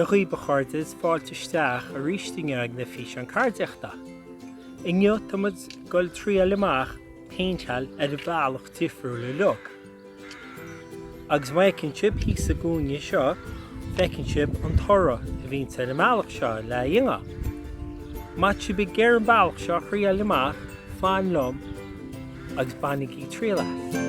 dhaoibh a chairde is fáilte isteach arís inniu ag na físeáin ceardaíochta. Inniu tá muid ag dul triail amach péinteáil ar bhealach difriúil uilig. Agus má fheiceann sibh thíos sa gcúinne seo, feiceann sibh an toradh a bhíonns ar an mbealach seo le dhéanamh. Má tá sibh ag iarraidh an bealach seo a thriail amach, fan liom agus bainigí triail as.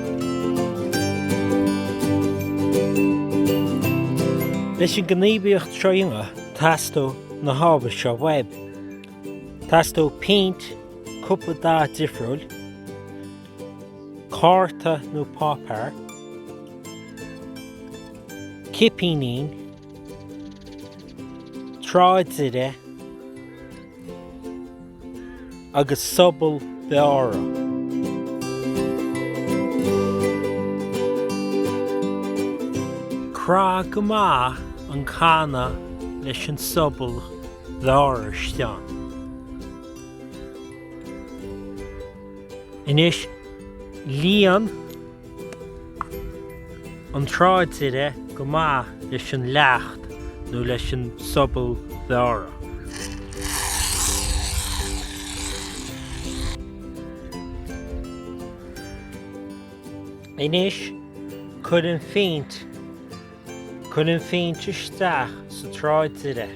Leis an gníomhaíocht seo a dhéanamh, teastóidh na hábhair seo uaibh. Teastóidh péint, cúpla dath difriúil, cárta nó páipéar, cipíní, tráidire agus sobal beára. Croith go maith an canna leis an sobal bheára istigh ann. Anois líon an tráidire go maith leis an leacht nó leis an sobal bheára. Anois cuir an phéint, cuir an phéint isteach sa tráidire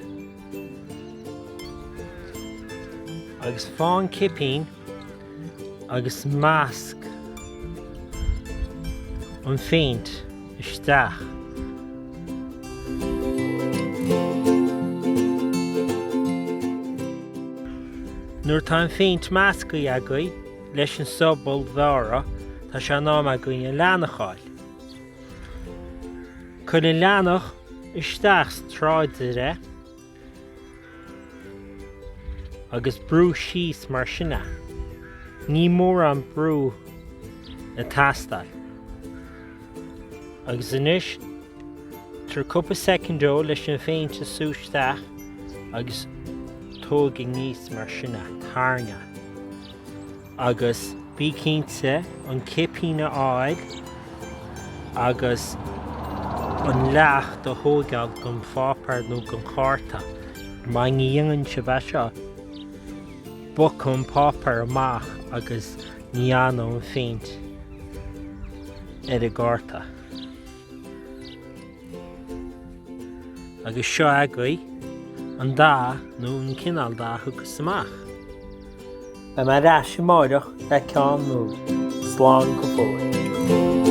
agus faigh an cipín agus measc an phéint isteach. Nuair atá an phéint measctha agaibh leis an sobal bheára, tá sé in am againn an leathanach a fháil. Cuir an leathanach isteach sa tráidire. Agus brú síos mar sin é. Ní mórán brú ag teastáil. Agus anois, tabhair cúpla soicind dó leis an phéint a sú isteach agus tóg aníos mar sin é, tarraing é. Agus bí cinnte an cipín a fháil agus an leacht a thóigeáil den pháipéar nó den chárta. Má dhéanann sibh é seo, bogfaidh an páipéar amach agus ní fhanfaidh an phéint ar an gcárta. Agus seo agaibh an dath nó an cineál dath a thiocfas amach. Beidh mé ar ais amáireach le ceann nua. Slán go fóill.